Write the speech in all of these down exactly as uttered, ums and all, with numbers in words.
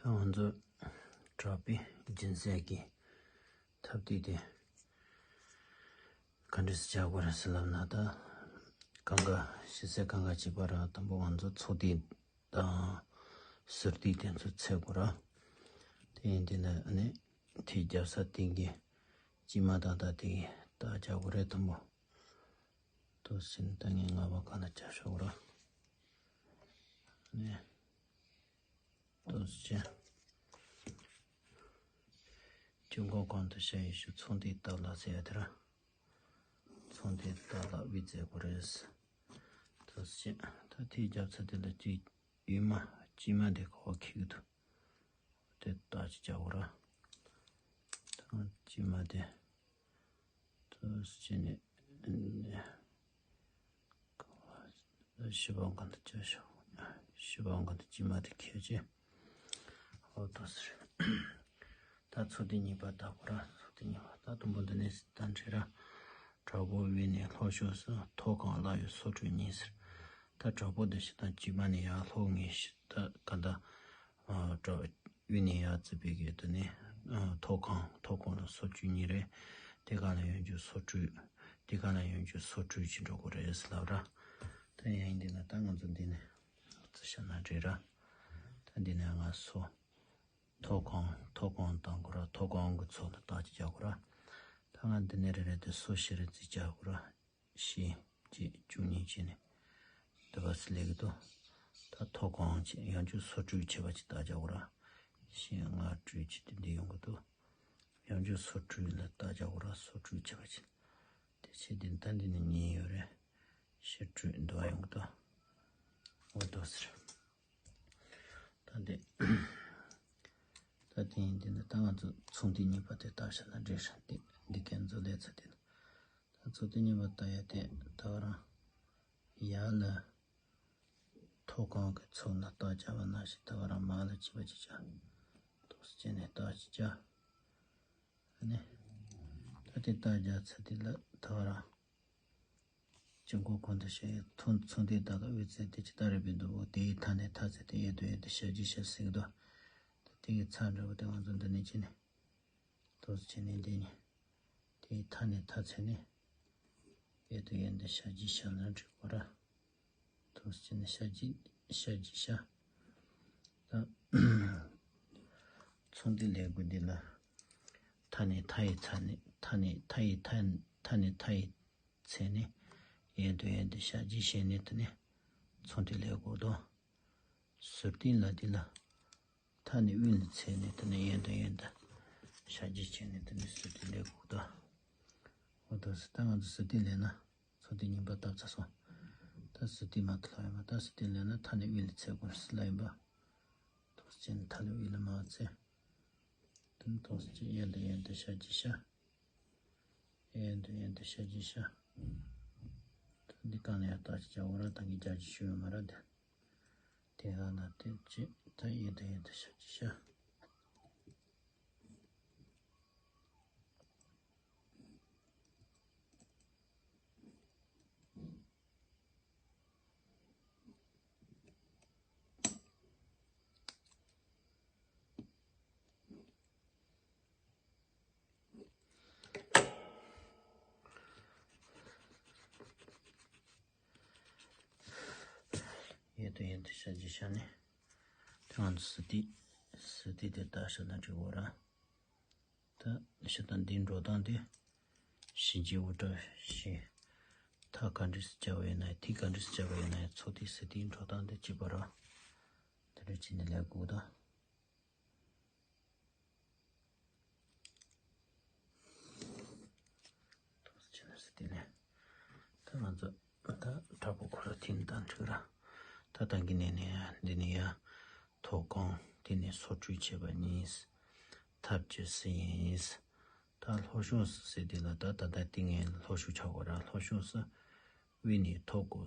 ང་ཚོ་དྲག་པོའི་སྦྱིན་སྲེག་གི་ཐབས་ཤེས་དེ་ག་འདྲས་སེ་བྱ་དགོས་རེད་ཟེར་ལབ་ན། ད་གང་ག་ཕྱི་གསལ་གང་ག་བྱེད་པ་ར། དང་པོ་ང་ཚོ་ཚོགས་ཐིག་དང་ཟུར་ཐིག་དེ་ཚོ་འཚོལ་དགོས་ར། དེ་ཡིན་དུས་ན་ཨ་ནི་ཐིག་རྒྱབ་ས་སྟེང་གི་དཀྱིལ་མ་དང་ད་དེ་གི་རྟགས་རྒྱག་དགོས་རེད། དང་པོ་དུ་ཟིན་ད་ངས་ལྔ་པ་གང་ལ་བྱ་ཤོག་ར། ཨ་ནི། ཏོག་ཙམ། ཅུང་གོང་གོང་དུ་བཤད་ཡོད་ཤུ་ཚོང་དེའི་སྟབས་ལ་ཟེར་ཡ་དེ་ར། ཚོང་དེའི་སྟབས་ལ་དབུས་བཙལ་དགོས་རེད། ཏོག་ཙམ། ད་དེའི་རྒྱབ་ཚད་དེ་ལ་ཅིག་དབུས་མ་དཀྱིལ་མ་དེ་ག་པར་འཁེལ་གི་འདུག་དེ་ལྟ་ཅིག་བྱ་དགོས་ར། ད་དཀྱིལ་མ་དེ། ཏོག་ཙམ་ནས། བཞི་པའང་གང་དུ་བྱ་ཤོག་བཞི་པའང་གང་དུ་དཀྱིལ་མ་དེ་ཁྱེར་ཅིག་འོ་ཏོག་ཙམ་རེད། ད་ཚོགས་ཐིག་གཉིས་པ་ལྟ་དགོས་ར། ཚོགས་ཐིག་གཉིས་པ་ད་དུམ་བུ་འདི་ནས་ད་འདྲ་ར། དྲག་པོ་དབུས་ནས་ལྷོ་ཕྱོགས་སུ། མཐོ་གང་སླ་བའི་སོར་ཕྲུགས་གཉིས་ཟེར། ད་དྲག་པོ་འདི་ཕྱི་དང་དཀྱིལ་མ་ནས་ཡར་ལྷོ་ངེས་ཤིག་ད་ག་ད། ཨ་དྲག་དབུས་ནས་ཡར་བརྩིས་པའི་གི་དེ་ནི་ཨ་མཐོ་གང་མཐོ་གང་ལ་སོར་ཕྲུགས་གཉིས་རེད། དེ་གང་ལ་ཡང་རྒྱུ་སོར་ཕྲུགས། དེ་གང་ལ་ཡང་རྒྱུ་སོར་ཕྲུགས་ཅིག་འགྲོ་དགོས་རེད་ཟེར་ལབ་ར། ད་ཡིན་དུས་ན་ད་ང་ཚོ་འདི་ནས་རྩི་བཞག་ན་འགྲིག་ར། ད་འདི་ནས་ང་སོ། མཐོ་གང་མཐོ་གང་བཏང་དགོས་ར། མཐོ་གང་གི་ཚོགས་ལ་རྟགས་ཅིག་རྒྱག་དགོས་ར། ད་ང་འདི་ནས་རེ་རེ་དེ་སོ་བཞི་རེ་རྩིས་རྒྱག་དགོས་ར། བཞི། གཅིག་བཅུ་གཉིས་བྱས་ནས། འདི་བ་སི་ལེགས་འདུག་ད་མཐོ་གང་བྱས་ཡང་བསྐྱར་སོར་ཕྲུགས་བྱས་པ་ཅིག་རྟགས་རྒྱག་དགོས་ར། བཞི་ལྔ་དྲུག་བྱས་ཏེ་འདི་ཡོང་གི་འདུག་ཡང་བསྐྱར་སོར་ཕྲུགས་ལ་རྟགས་རྒྱག་དགོས་ར། སོར་ཕྲུགས་བྱས་པ་ཅིག་དེ་བྱས་ཏེ་ད་འདི་ནས་གཉིས་ཡོད་རེད། བཞི་དྲུག་འདི་བ་ཡོང་གི་འདུག་འོ་འདུག་ཟེར། ད་འདི། ད་དེ་ཡིན་དུས་ན་ད་ང་ཚོ་ཚོགས་ཐིག་གཉིས་པ་དེ་ལྟ་བཞག་ན་འགྲིག་ར། འདི་འདི་གན་ཚོ་ལས་ཚ་དེ་ན། ད་ཚོགས་ཐིག་གཉིས་པ་ལྟ་ཡ་དེ་ད་ག་རང་། ཡར་ལ་མཐོ་གང་གི་ཚོགས་ལ་རྟགས་བྱ་བ་ནང་བཞིན་ད་ག་རང་མར་ལ་བྱེད་པ་ཅིག་བྱ། ཏོག་ཙམ་བྱས་ནས་རྟགས་ཅིག་བྱ། ཨ་ནི། ད་དེ་རྟགས་བྱ་ཚ་དེ་ལ་ད་ག་རང་། ཅུང་གོང་གོང་དུ་བཤད་ཡོད། ཚོགས་ཚོགས་ཐིག་དག་ལ་དབུས་བཙལ་ཏེ་ཇི་ལྟར་རིགས་པས་འདུལ་བའོ། དེ་ཡི་མཐའ་ནས་མཐའ་བཙལ་ཏེ་གཡས་དང་གཡོན་དུ་ཞབས་ཀྱིས་བཞག་ཟེར་གྱི་འདུག་ད་དེ་གི་ཚ་འདྲ་བོ་དེ་ང་ཚོ་འདི་ནས་བྱས་ནས། ཏོག་ཙམ་བྱས་ནས་འདི་ནས། དེ་ཡི་མཐའ་ནས་མཐའ་བཙལ་ནས། གཡས་དང་གཡོན་དུ་ཞབས་ཀྱིས་བཞག་ལ་འགྲིག་གོ་ར། ཏོག་ཙམ་བྱས་ནས་ཞབས་ཀྱིས་ཞབས་ཀྱིས་བཞག་ད། ཚོགས་ཐིག་ལས་དགུ་འདི་ལ། མཐའ་ནས་མཐའ་ཡི་མཐའ་ནས་མཐའ་ནས་མཐའ་ཡི་མཐའ་མཐའ་ནས་མཐའ་ཡི་བཙལ་ནས། གཡས་དང་གཡོན་དུ་ཞབས་ཀྱིས་བཞག་ནས་དེ་ནས། ཚོགས་ཐིག་ལས་དགུ་དང་། ཟུར་ཐིག་ལ་འདི་ལ། མཐའ་ནས་དབུས་ལ་བཙལ་ནས་དེ་ནས་གཡས་དང་གཡོན་དུ་ཞབས་ཀྱིས་བྱས་ནས་དེ་ནས་ཟུར་ཐིག་ལས་དགུ་དང་། འོ་ད་ཟུར་ད་ང་ཚོ་ཟུར་ཐིག་ལས་ན་ཚོགས་ཐིག་གཉིས་པ་བཏབ་ཚར་སོང་། ད་ཟུར་ཐིག་མ་ཐུ་ལ་ཡོད་མ། ད་ཟུར་ཐིག་ལས་ན་མཐའ་ནས་དབུས་ལ་བཙལ་དགོས་ཟེར་ལ་ཡིན་པ། ཏོག་ཙམ་མཐའ་ནས་དབུས་ལ་མ་བཙལ། དེ་ནས་ཏོག་ཙམ་གཡས་དང་གཡོན་དུ་ཞབས་ཀྱིས་བཞག་གཡས་དང་གཡོན་དུ་ཞབས་ཀྱིས་བཞག་ད་འདི་གང་ལ་ཡང་རྟགས་ཅིག་བྱ་འོ་ར་ད་གི་རྒྱག་ཅིག་ཞུ་ཡོད་མ་ར་དེ། དེ་ལ་ན་དེ་ཅི་ད་གཡས་དང་གཡོན་དུ་ཞབས་ཀྱིས་བཞག་གཡས་དང་གཡོན་དུ་ཞབས་ཀྱིས་བཞག་ནས། དེ་ང་ཚོ་ཟུར་ཐིག་ཟུར་ཐིག་དེ་ལྟ་བཞག་ན་འགྲིག་གོ་ར། ད་ཞེ་ད་འདིའི་འགྲོ་སྟངས་དེ། གཤིན་རྗེའི་དབུ་སྐྲ་བཞི། མཐའ་ག་འདྲས་སུ་བྱ་བ་ཡིན་ན་ཡང་ཐིག་ག་འདྲས་སུ་བྱ་བ་ཡིན་ན་ཡང་ཚོགས་ཐིག་ཟུར་ཐིག་འགྲོ་སྟངས་དེ་གཅིག་པ་ར། དེ་འདྲ་བྱས་ནས་ལས་དགོས་ད། ཐོག་ཆེ་ན་སི་ཏི་ལེ། ད་ང་ཚོ་ད་དྲག་པོ་ཁོ་ར་ཐིན་དང་འཁྲུག་ར། ད་ད་གི་ནས་ནས་ཡ་འདི་ནས་ཡ་ཐོག་ཁང་དེ་ནས་སོར་ཕྲུག་བྱས་པ་གཉིས། ཐབས་ཀྱི་སི་ཡིན། ད་ལྷོ་ཕྱོགས་སུ་སི་ཏི་ལ་ད་ད་ད་ཏིང་ངེ་ལྷོ་ཕྱོགས་ཆགས་གོ་ར། ལྷོ་ཕྱོགས་སུ་དབུས་ནས་ཐོག་གོ་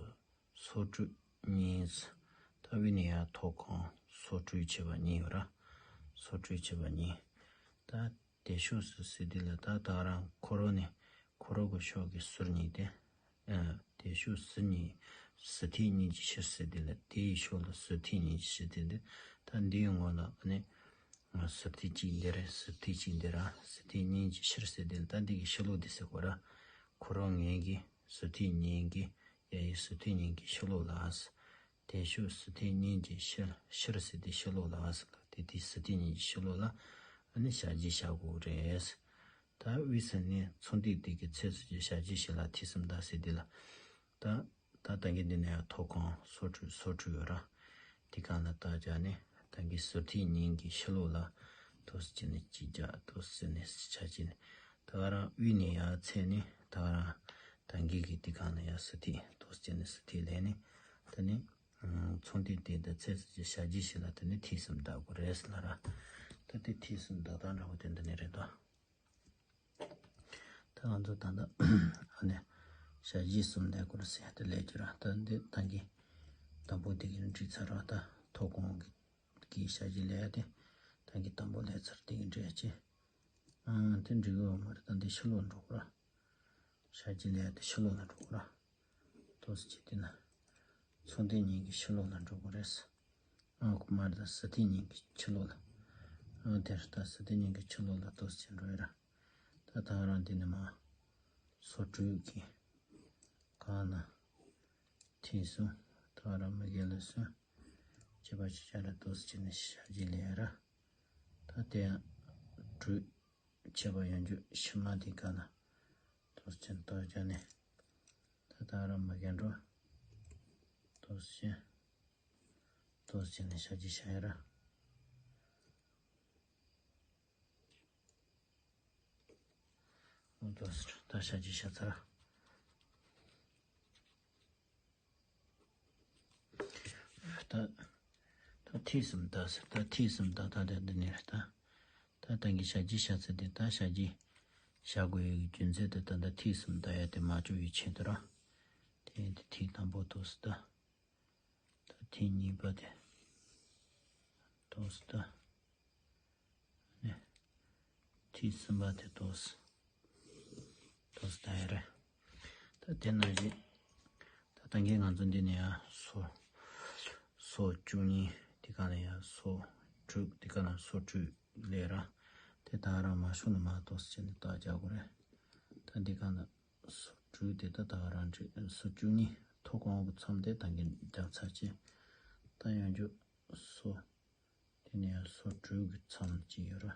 སོར་ཕྲུག་གཉིས། ད་དབུས་ནས་ཡ་ཐོག་ཁང་སོར་ཕྲུག་བྱས་པ་གཉིས་ཡོད་ར། སོར་ཕྲུག་བྱས་པ་གཉིས། ད། དེ་ཕྱོགས་སུ་སི་ཏི་ལ་ད་ད་རང་ཁོ་རོ་ནས་ཁོ་རོ་གི་ཕྱོགས་ཀྱི་ཟུར་གཉིས་ཏེ། ཨ་དེ་ཕྱོགས་ཟུར་གཉིས་ཟུར་ཐིག་གཉིས་ཀྱི་ཕྱིར་སི་ཏི་ལ་དེའི་ཕྱོགས་ལ་ཟུར་ཐིག་གཉིས་ཀྱི་ཕྱིར་ཏེ་འདི་ད་འདིའི་ངོ་ལ་ཨ་ནི་ ཟུར་ཐིག་གཅིག་འདི་རེད། ཟུར་ཐིག་གཅིག་འདི་ར། ཟུར་ཐིག་གཉིས་ཀྱི་ཕྱིར་ཟེར་དེ་ལ་ད་འདི་གི་ཕྱི་ལོགས་འདི་ཟེར་གོ་ར། ཁོ་རང་ངེད་ཀྱི་ཟུར་ཐིག་གཉིས་ཀྱི་ཡ་ཡི་ཟུར་ཐིག་གཉིས་ཀྱི་ཕྱི་ལོགས་ལ། དེ་ཤོག་ཟུར་ཐིག་གཉིས་ཀྱི་ཕྱིར་ཕྱིར་ཟེར་དེ་ཕྱི་ལོགས་ལ་ཟེར་ལ། དེ་དེ་ཟུར་ཐིག་གཉིས་ཀྱི་ཕྱི་ལོགས་ལ་ཨ་ནི་བྱ་རྗེས་བཞག་དགོས་རེད། ད་དབུས་ཟེར་ནི་ཚོན་ཐིག་དེ་གི་ཚད་ཟེར་གྱི་བྱ་རྗེས་བྱས་ལ་ཐིག་གསུམ་བཏགས་ཟེར་དེ་ལ། ད་ད་ད་གིན་འདི་ནས་ཡང་མཐོ་གོང་སོ་དྲུག་སོ་དྲུག་ཡོད་ར། དེ་གང་ལ་བཏགས་བྱས་ནས་ད་གིན་ཟུར་ཐིག་གཉིས་ཀྱི་ཕྱི་ལོགས་ལ་ཏོག་ཙམ་བྱས་ནས་གཅིག་བརྒྱབ། ཏོག་ཙམ་བྱས་ནས་ཆ་བྱས་ནས་ད་ག་རང་དབུས་ནས་ཡར་ཚད་ནས་ད་ག་རང་ད་གིན་གི་དེ་གང་ལ་ཡང་ཟུར་ཐིག་ཏོག་ཙམ་བྱས་ནས་ཟུར་ཐིག་ལས་ནས་ད་ནི་ཚོན་ཐིག་དེ་ད་ཚད་ཟེར་གྱི་བྱ་རྗེས་བྱས་ལ་ད་ནི་ཐིག་གསུམ་བཏགས་དགོས་རེད་ཟེར་ལ་ར། ད་དེ་ཐིག་གསུམ་བཏགས་སྟངས་འདྲ་བོ་དེ་འདི་ནས་རེད་དོ། ད་ང་ཚོ་ད་ལྟ་ཨ་ནི་བྱ་རྗེས་གསུམ་ལས་སྐོར་ཟེར་ཏེ་ལས་ཀྱི་ར། ད་འདི་ད་གིན་དང་པོ་དེ་གིན་འགྲིག་ཚར་ར། ད་མཐོ་གོང་གི་གི་བྱ་རྗེས་ལས་ཡ་དེ་ད་གིན་དང་པོ་ལས་ཚར། དེ་གིན་འགྲིག་ཡ་ཅི། ཨང་དེ་འགྲིག་གི་ཡོད་མ་རེད། ད་འདི་ཕྱི་ལོགས་འགྲོ་དགོས་ར། བྱ་རྗེས་ལས་ཡ་དེ་ཕྱི་ལོགས་ལ་འགྲོ་དགོས་ར། ཏོག་ཙམ་བྱས་དེ་ན། ཚོན་ཐིག་གཉིས་ཀྱི་ཕྱི་ལོགས་ལ་འགྲོ་དགོས་རེད། ཨང་ཁོ་མར་ད་ཟུར་ཐིག་གཉིས་ཀྱི་ཕྱི་ལོགས་ལ། ཨང་དེར་ད་ཟུར་ཐིག་གཉིས་ཀྱི་ཕྱི་ལོགས་ལ་ཏོག་ཙམ་འགྲོ་ཡ་ར། ད་ད་རང་འདི་ནས་མ། སོ་དྲུག་གི་གང་ན། ཐིག་གསུམ། ད་རང་མ་གི་ལ་གསུམ། བྱས་པ་ཅིག་བྱས་ལ་ཏོག་ཙམ་བྱས་ནས་བྱ་རྗེས་ལས་ཡ་ར། ད་དེ་ཡང་དྲུག་བྱས་པ་ཡོད་རྒྱུ་ཕྱི་མ་དེ་ག་ན། ཏོག་ཙམ་བཏགས་བྱས་ནས། ད་ད་རང་མ་གི་འགྲོ། ཏོག་ཙམ། ཏོག་ཙམ་ནས་བྱ་རྗེས་བྱ་ཡ་ར། ཨོ་ཏོག་ཙམ་ད་བྱ་རྗེས་བྱ་ཚར། ད་ད་ཐིག་གསུམ་བཏགས་ཟེར། ད་ཐིག་གསུམ་བཏགས། ད་ད་འདི་ནས་རེད། ད་ད་ད་གིན་བྱ་རྗེས་བྱ་ཚར་དེ། ད་བྱ་རྗེས་བྱ་དགོས་ཡོད་ཀྱི་རྒྱུ་མཚན་དེ་ད་ད་ཐིག་གསུམ་བཏགས་ཡ་དེ་མ་བཅུག་ཡི་ཆེད་དུ་ར། དེ་དེ་ཐིག་དང་པོ་ཏོག་ཙམ་ད། ད་ཐིག་གཉིས་པ་དེ་ཏོག་ཙམ་ད། ནས་ཐིག་གསུམ་པ་དེ་ཏོག་ཙམ་ཏོག་ཙམ་ད་ཡ་རེད། ད་དེ་ནང་བཞིན་ད་ད་གིན་ང་ཚོ་འདི་ནས་ཡང་སོ་སོ་བཅུ་གཉིས། དེ་ག་ལ་ཡང་སོ་དྲུག། དེ་ག་ལ་སོ་དྲུག་ལས་ར། དེ་ད་རང་མ་ཤོང་ན་མ་ཏོག་ཙམ་བྱས་ནས་བཏགས་རྒྱག་དགོས་རེད། ད་འདི་ག་ལ། སོ་དྲུག་དེ་ད་ད་ག་རང་འགྲིག་སོ་བཅུ་གཉིས་མཐོ་གོང་གི་མཚམས་དེ་ད་གིན་རྒྱབ་ཚར་ཅིག་ད་ཡང་རྒྱུ་སོ། དེ་ནས་ཡང་སོ་དྲུག་གི་མཚམས་ཅིག་ཡོད་ར།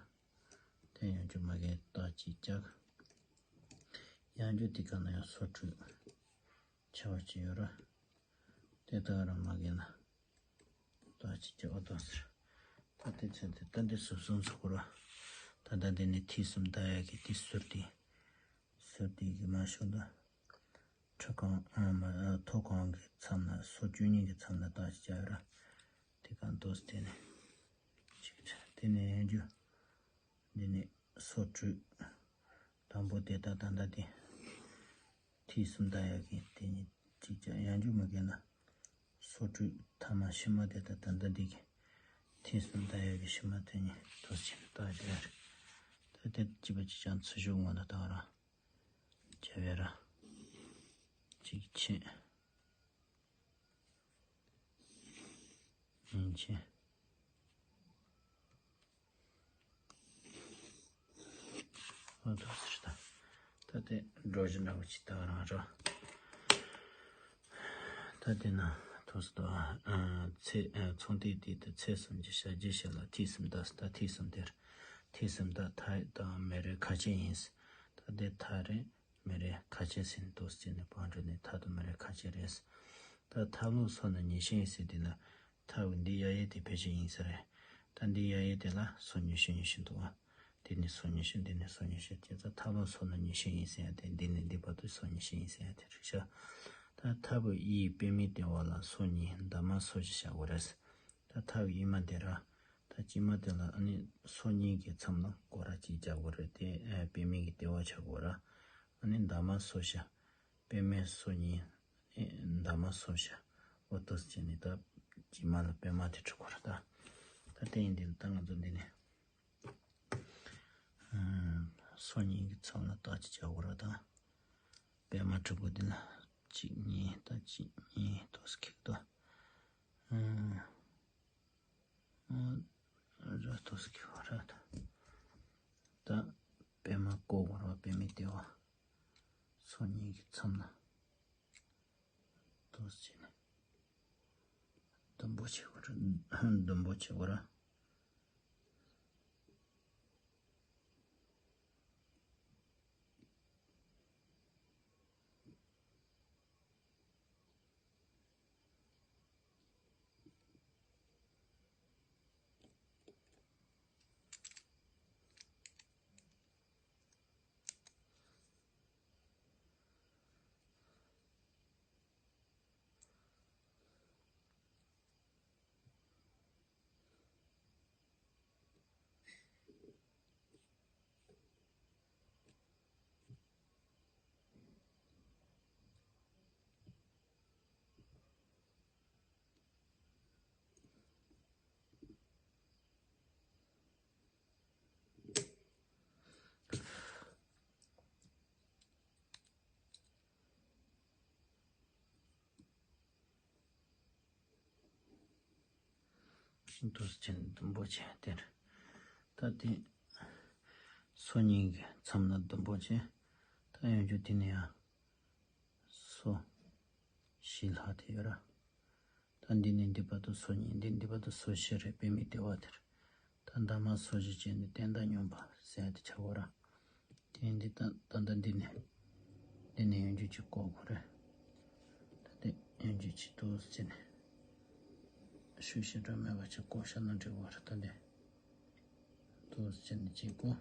དེ་ཡང་རྒྱུ་མ་གི་ད་ཅིག་རྒྱག་ཡང་རྒྱུ་དེ་ག་ན་ཡང་སོ་དྲུག་ཆེ་བ་ཅིག་ཡོད་ར། དེ་ད་ག་རང་མ་གི་ན། ད་ཅི་ཅི་འོ་ད་ཟེར། ད་དེ་ཚེ་འདི་ད་འདི་སོ་གསུམ་ཚོགས་ར། ད་ད་འདི་ནི་ཐིག་གསུམ་ད་ཡ་གི་དེ་ཟུར་དེ། ཟུར་དེ་གི་མ་ཤོ་ད། ཁྲི་གང་ཨ་མ་ཨ་མཐོ་གང་གི་མཚམས་ན་སོ་བཅུ་གཉིས་ཀྱི་མཚམས་ན་ད་ཅི་ཅི་ར། དེ་གང་འདོད་དེ་ནི། ཅིག་དེ་ནི་ཡང་རྒྱུ། འདི་ནི་སོ་དྲུག་དང་པོ་དེ་ད་ད་ད་དེ། ཐིག་གསུམ་ད་ཡ་གི་དེ་ཉིད་ཅིག་ཀྱང་ཡང་རྒྱུ་མ་གན་ན། སོ་དྲུག་ཐ་མ་ཕྱི་མ་དེ་ད་ད་ད་འདི་གི། ཐིག་གསུམ་ད་ཡ་གི་ཕྱི་མ་དེ་ཉིད་དུ་ཕྱིན་ད་ཡ་རེད། ད་དེ་ཅི་པ་ཅི་ཅང་ཚུ་ཞུགས་ངོ་ན་ད་ར། བྱ་བའི་ར། ཅིག་ཆེ། ཡིན་ཆེ། ཨོ་ཐུགས་སུ་ཆུད། ད་དེ་སྒྲོ་བཞི་འདྲ་བོ་ཅིག་ད་རང་རོ། ད་དེ་ན་ཐུགས་སུ་དོ། ཚེ་ཚོང་དེ་དེ་དེ་ཚེ་གསུམ་གྱི་བྱ་རྒྱུ་ཞེས་ལ་ཐིག་གསུམ་ད་ད་ཐིག་གསུམ་དེར། ཐིག་གསུམ་ད་ཐ་དང་མེ་རེ་ཁ་ཆེ་ཡིན། ད་དེ་ཐ་རེ། མེ་རེ་ཁ་ཆེ་ཟིན་ཏོ་ཟིན་ནས་བང་འགྲོ་ནས་ཐ་དང་མེ་རེ་ཁ་ཆེ་རེད། ད་ཐ་ལོ་སོ་ན་ཉི་ཤེ་ཡིན་ཟེར་དེ་ལ། ཐ་བུ་འདི་ཡ་ཡེ་དེ་ཕལ་ཆེར་ཡིན་ས་རེད། ད་འདི་ཡ་ཡེ་དེ་ལ་སོ་ཉི་ཤེ་ཉི་ཤེ་འདུག་བ། འདི་ནི་སོ་ཉི་ཤེ་འདི་ནི་སོ་ཉི་ཤེ་བྱས་ཙང་ཐ་ལོ་སོ་ན་ཉི་ཤེ་ཡིན་ཟེར་ཡ་དེ་འདི་ནི་འདི་བར་དུ་སོ་ཉི་ཤེ་ཡིན་ཟེར་ཡ་དེ་རེད་ཤག་ད་ཐ་བུ་ཡི་པད་མའི་ལྟེ་བ་ལ་སོ་གཉིས་འདབ་མ་སོ་བཞི་བཞག་དགོས་རེད། ད་ཐ་བུ་ཡི་མ་དེ་ར། ད་དཀྱིལ་མ་དེ་ལ་ཨ་ནི་སོ་གཉིས་ཀྱི་མཚམས་ལ་སྐོར་ར་གཅིག་རྒྱག་དགོས་རེད་དེ། པད་མའི་གི་ལྟེ་བ་ཆགས་དགོས་ར། ཨ་ནི་འདབ་མ་སོ་བཞི། པད་མའི་སོ་གཉིས། ཨ་ནི་འདབ་མ་སོ་བཞི། འོ་ཏོ་ཟེར་ནི་ད། དཀྱིལ་མ་ལ་པད་མ་དེ་བྲི་དགོས་ར་ད། ད་དེ་ཡིན་དེ་ད་ང་ཚོ་འདི་ནི། སོ་གཉིས་ཀྱི་མཚམས་ལ་རྟགས་ཅིག་རྒྱག་དགོས་ར་ད། པད་མ་བྲི་དགོས་འདི་ལ། གཅིག་གཉིས་ད་གཅིག་གཉིས་ཏོག་ཙམ་ཁེགས་ཏོ། ར་ཏོག་ཙམ་གྱི་བ་ར་ད། ད་པད་མ་བཀོག་བར་བ་པད་མའི་ལྟེ་བ། སོ་གཉིས་ཀྱི་མཚམས་ན། ཏོག་ཙམ་བྱས་ནས། ཟླུམ་པོ་བྱེད་དགོས་ར། ཟླུམ་པོ་བྱེད་དགོས་ར། ཤིན་ཏུ་ཅན་ཟླུམ་པོ་ཆེ་དེར། ད་དེ། སོ་གཉིས་ཀྱི་མཚམས་ན་ཟླུམ་པོ་ཆེ། ད་ཡང་རྒྱུ་དེ་ནས་ཡང་། སོ། བཞི་ལྷག་དེ་ཡོད་ར། ད་འདི་ནས་འདི་བར་དུ་སོ་གཉིས། འདི་འདི་བར་དུ་སོ་བཞི་རེད། པད་མའི་ལྟེ་བ་དེར། ད་འདབ་མ་སོ་བཞི་བྱས་ནས་བརྟན་དང་སྙོམས་པ་ཟེར་ཡ་དེ་ཆགས་པ་ར། དེ་འདི་ད་ད་ད་འདི་ནས། འདི་ནས་ཡང་རྒྱུ་གཅིག་བཀོག་དགོས་རེད། ད་དེ་ཡང་རྒྱུ་གཅིག་ཏོག་ཙམ་བྱས་ནས། ཤུགས་ཞེ་དྲག་མེད་པ་ཅིག་བཀོག་བཞག་ན་འགྲིག་གི་རེད། ད་འདི། ཏོག་ཙམ་བྱས་ནས་གཅིག་བཀོག་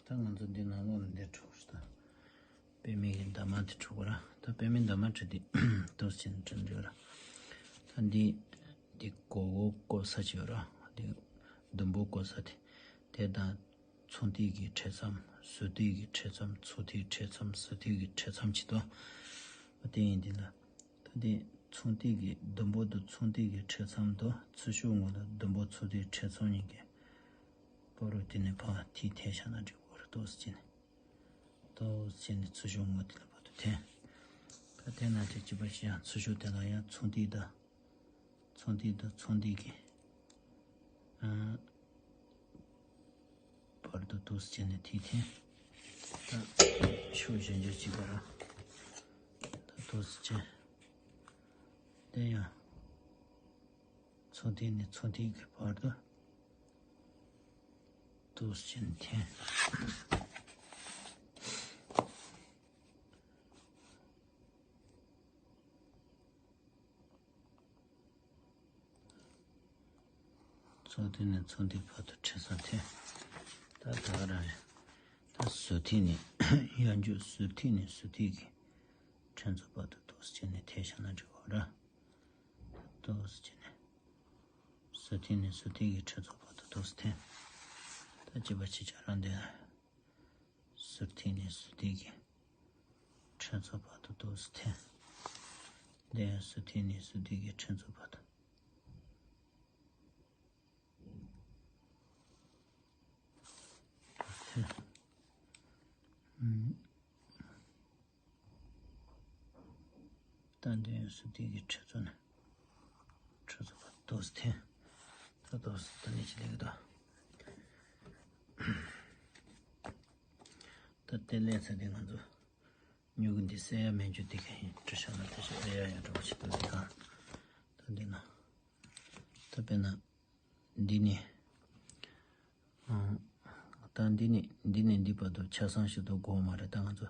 ད་ང་ཚོ་འདི་ནང་ལོགས་ལ་འདི་འཁྲུག་ད། པད་མའི་གི་འདབ་མ་དེ་འཁྲུག་གོ་ར། ད་པད་མའི་འདབ་མ་འཁྲུག་དེ་ཏོག་ཙམ་བྱས་ནས་འཁྲུག་འགྲོ་ར། ད་འདི། འདི་གོ་བོ་བཀོག་ས་ཅིག་ཡོད་ར། འདི་ཟླུམ་པོ་བཀོག་ས་དེ། དེ་དང་། ཚོན་མཐིལ་གྱི་འཕྲད་མཚམས། ཟུར་མཐིལ་གྱི་འཕྲད་མཚམས། ཚོན་མཐིལ་འཕྲད་མཚམས། ཟུར་མཐིལ་གྱི་འཕྲད་མཚམས་བྱེད་དོ། ཨ་དེ་ཡིན་དེ་ལ། ད་དེ་ཚོན་མཐིལ་གྱི་ཟླུམ་པོ་དང་ཚོན་མཐིལ་གྱི་འཕྲད་མཚམས་དང་ཚུར་ཤོག་ངོས་ལ་ཟླུམ་པོ་ཚོན་མཐིལ་འཕྲད་མཚམས་གཉིས་ཀྱི་བར་དུ་དེ་ནས་ཕར་མཐིལ་འཐེན་བཞག་ན་འགྲིག་གི་རེད། ཏོག་ཙམ་བྱས་ནས། ཏོག་ཙམ་བྱས་ནས་ཚུར་ཤོག་ངོས་དེ་ལ་བར་དུ་འཐེན། ད་འཐེན་ན་དེ་གཅིག་པ་ཞིག་ཡང་ཚུར་ཤོག་དེ་ལ་ཡང་ཚོན་མཐིལ་དང་། ཚོན་མཐིལ་དང་ཚོན་མཐིལ་གྱི། ཨ། བར་དུ་ཏོག་ཙམ་བྱས་ནས་མཐིལ་འཐེན། ད་ཕྱོགས་གཞན་འགྱུར་གཅིག་པ་ར། ད་ཏོག་ཙམ་བྱས། དེ་ཡང་། ཚོན་མཐིལ་ནས་ཚོན་མཐིལ་གྱི་བར་དུ་ཏོག་ཙམ་བྱས་ནས་འཐེན། ཚོན་མཐིལ་ནས་ཚོན་མཐིལ་བར་དུ་འཕྲད་མཚམས་འཐེན། ད་ད་ག་རང་རེད། ད་ཟུར་མཐིལ་ནས་ཡང་རྒྱུ་ཟུར་མཐིལ་ནས་ཟུར་མཐིལ་གྱི་འཕྲད་མཚམས་བར་དུ་ཏོག་ཙམ་བྱས་ནས་འཐེན་བཞག་ན་འགྲིག་གི་རེད། ཏོག་ཙམ་བྱས་ནས་ཟུར་མཐིལ་ནས་ཟུར་མཐིལ་གྱི་འཕྲད་མཚམས་བར་དུ་ཏོག་ཙམ་འཐེན། ད་གཅིག་པ་གཅིག་རྐྱང་རང་དེ། ཟུར་མཐིལ་ནས་ཟུར་མཐིལ་གྱི་འཕྲད་མཚམས་བར་དུ་ཏོག་ཙམ་འཐེན། དེ་ཡང་ཟུར་མཐིལ་ནས་ཟུར་མཐིལ་གྱི་འཕྲད་མཚམས་བར་དུ། འཐེན། ཨུམ། ད་འདི་ཡང་ཟུར་མཐིལ་གྱི་འཕྲད་མཚམས་ནས། འཕྲད་མཚམས་བར་དུ་ཏོག་ཙམ་འཐེན། ད་ཏོག་ཙམ་ད་ནི་ཅི་ལེགས་ད། ད་དེ་ལས་ཚེ་འདི་ང་ཚོ། སྨྱུ་གུ་འདི་གསལ་ཡ་མེད་རྒྱུ་འདི་ག་ཡིན་འབྲི་ཤག་ན་དེ་ཤག་ཨེ་ཡ་ཡ་འདྲ་བོ་ཞིག་འདུག་འདི་གང་། ད་འདི་ན། ད་དཔེར་ན། འདི་ནི། ཨང་། ད་འདི་ནི་འདི་ནི་འདི་བར་དུ་ཆ་ཚང་ཞིག་ཏུ་དགོས་མ་རེད། ད་ང་ཚོ་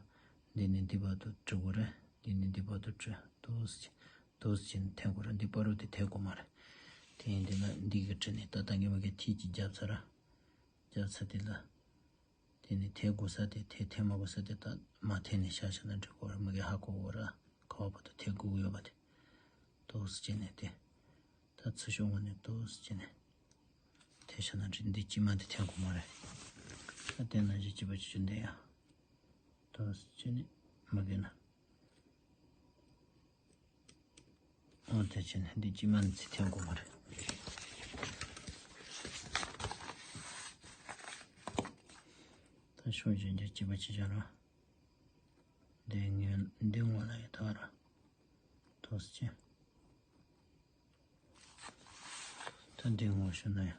འདི་ནི་འདི་བར་དུ་འབྲི་དགོས་རེད། འདི་ནི་འདི་བར་དུ་འབྲི་ཏོག་ཙམ་ཏོག་ཙམ་འཐེན་དགོས་རེད། འདི་བར་དུ་དེ་འཐེན་དགོས་མ་རེད། དེ་ཡིན་དེ་ལ་འདི་གི་འབྲི་ནི་ད་ད་གིན་མ་གི་མཐིལ་གྱིས་རྒྱབ་ཚར་ར། རྒྱབ་ཚར་དེ་ལ། དེ་ནས་འཐེན་དགོས་ས་དེ་འཐེན་འཐེན་མ་དགོས་ས་དེ་ད་མ་འཐེན་ནས་བཞག་བཞག་ན་འགྲིག་གི་རེད། མ་གི་ཧ་གོ་གི་རེད། ག་བ་བར་དུ་འཐེན་དགོས་ཀྱི་ཡོད་པ་དེ། ཏོག་ཙམ་བྱས་ནས་དེ། ད་ཚུར་ཤོག་ངོས་ནས་ཏོག་ཙམ་བྱས་ནས། འཐེན་བཞག་ན་འགྲིག་འདི་དཀྱིལ་མ་འདི་འཐེན་དགོས་མ་རེད། ད་དེ་ནང་བཞིན་གཅིག་པ་གཅིག་གྱུར་འདི་ཡང་། ཏོག་ཙམ་བྱས་ནས་མ་གི་ན། འོ་དེ་བྱས་ནས་འདི་དཀྱིལ་མ་ནི་ཚིག་འཐེན་དགོས་མ་རེད། ད་ཤོག་གཞན་འགྱུར་གཅིག་པ་གཅིག་རྐྱང་ར། འདི་ངོས་འདི་ངོས་ལ་ཡོད་ད་ར། ཏོག་ཙམ་བྱས། ད་འདི་ངོ་ཤེས་ན་ཡང་།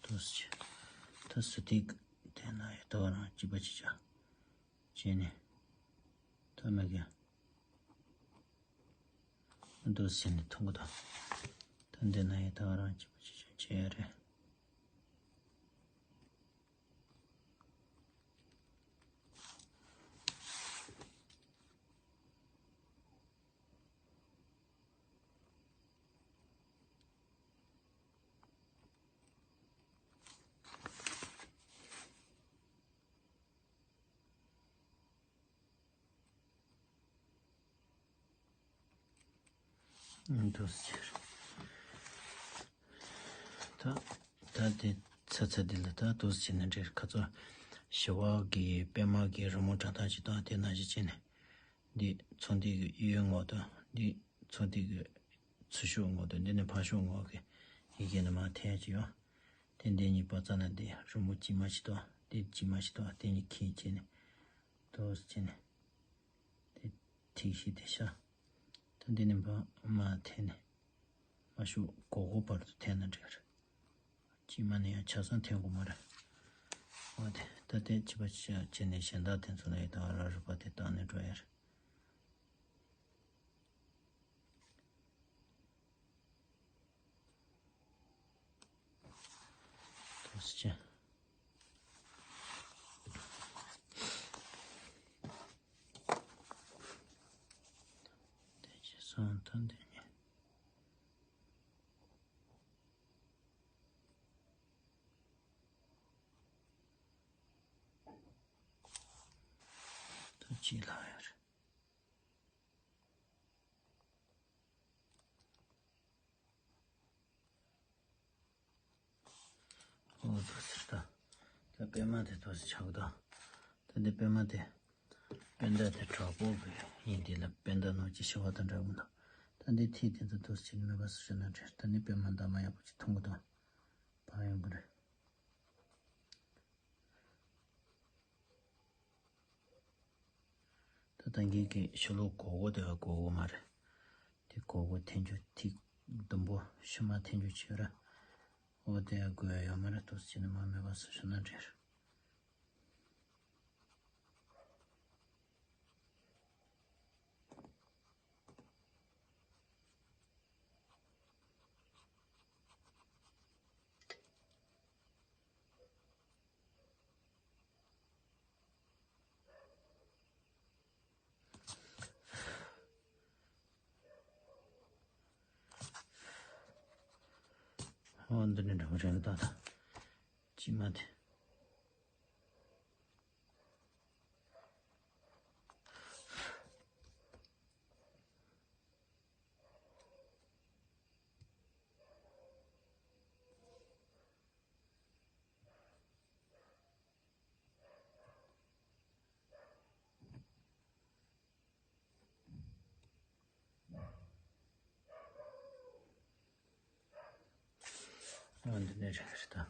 ཏོག་ཙམ། ད་སུ་ཏིག་དེ་ན་ཡོད་ད་བ་རང་གཅིག་པ་གཅིག་ཆ། བྱས་ནས། ད་མ་གི། ཏོག་ཙམ་ནས་མཐོང་གི་ད། ད་འདི་ན་ཡོད་ད་བ་རང་གཅིག་པ་གཅིག་ཆ་བྱས་ཡ་རེད། འདུག་ཟེར། ད་ད་དེ་ཚ་ཚ་འདི་ལ་ད་འདུག་ཟེར་ན་འདྲེར་ཁ་ཚོ་ཞི་བ་གི་པད་མ་གི་རི་མོ་འདྲ་ཐང་ཅིག་དང་དེ་ནང་བཞིན་བྱས་ནས། འདི་ཚོ་འདི་གི་གཡས་ངོ་དང་འདི་ཚོ་འདི་གི་ཚུར་ཤོག་ངོ་དང་འདི་ནི་ཕར་ཤོག་ངོ་གི་ཡི་གེ་ནི་མར་འཐེན་ཅིག་ཡོང་། དེ་འདི་གཉིས་པ་ཙ་ན་འདི་རི་མོ་དཀྱིལ་མ་ཞིག་དང་འདི་དཀྱིལ་མ་ཞིག་དང་དེ་གཉིས་ཁྱེར་བྱས་ནས་འདུག་ཟེར་ནས། དེ་ཐིག་ཤིག་དེ་ཤ། ད་འདི་ནི་མ་མ་འཐེན་ནས། མ་ཤོག་གོ་གོ་བར་དུ་འཐེན་ན་འགྲིག་རེད། དཀྱིལ་མ་ནི་ཡང་ཆ་ཚང་འཐེན་དགོས་མ་རེད། འོ་དེ་ད་ལྟའི་བྱིས་པ་ཆ་བྱས་ནས་གཞན་དག་དེ་ཚོ་ལ་ཡི་དྭགས་ར་རུ་པ་དེ་བཏང་ནས་འགྲོ་ཡ་རེད། ཐུགས་རྗེ་ཆེ། དེ་རྗེས་སུ་ཐོན་དེ་ཉིད། ཐུགས་རྗེ་ལྷག་ཡོད་རེད། ཨོ་ཐུགས་རྗེ་ཆེ། ད་པད་མ་དེ་ཐུགས་རྗེ་ཆེ་གི་ད། ད་འདི་པད་མ་དེ། པད་ཟླ་དེ་དྲག་པོ་གི་ཡིན་དེ་ལ་པད་ཟླ་ནོར་གྱི་ཤི་བ་དང་འདྲ་མི་འདུག་ད་འདི་ཐིག་དེ་ཚོ་ཐུགས་རྗེ་ཆེ་མེད་པ་སུ་ཞུ་ན་འདྲེ། ད་ནི་པད་མ་འདབ་མ་ཡག་པོ་ཅིག་མཐོང་གི་འདུག་ཕར་ཡོང་གི་རེད། ད་ལྟ་ངེད་ཀྱི་ཤོ་ལོ་གོ་གོ་དེ་གོ་གོ་མ་རེད། དེ་གོ་གོ་འཐེན་རྒྱུ་ཐིག་ཟླུམ་པོ་ཤུ་མ་འཐེན་རྒྱུ་བྱས་ར། འོ་དེ་དགོས་ཡ་ཡོད་མ་རེད། ཐུགས་རྗེ་ཆེ་ནི་མ་མེད་པ་སུ་ཞུ་ན་འདྲེ། ཨོ་འདི་ནི་འདྲ་པོ་རེད་ད། ད་དཀྱིལ་མ་དེ། འོ་འདི་ནས་རེད་རེད་ད།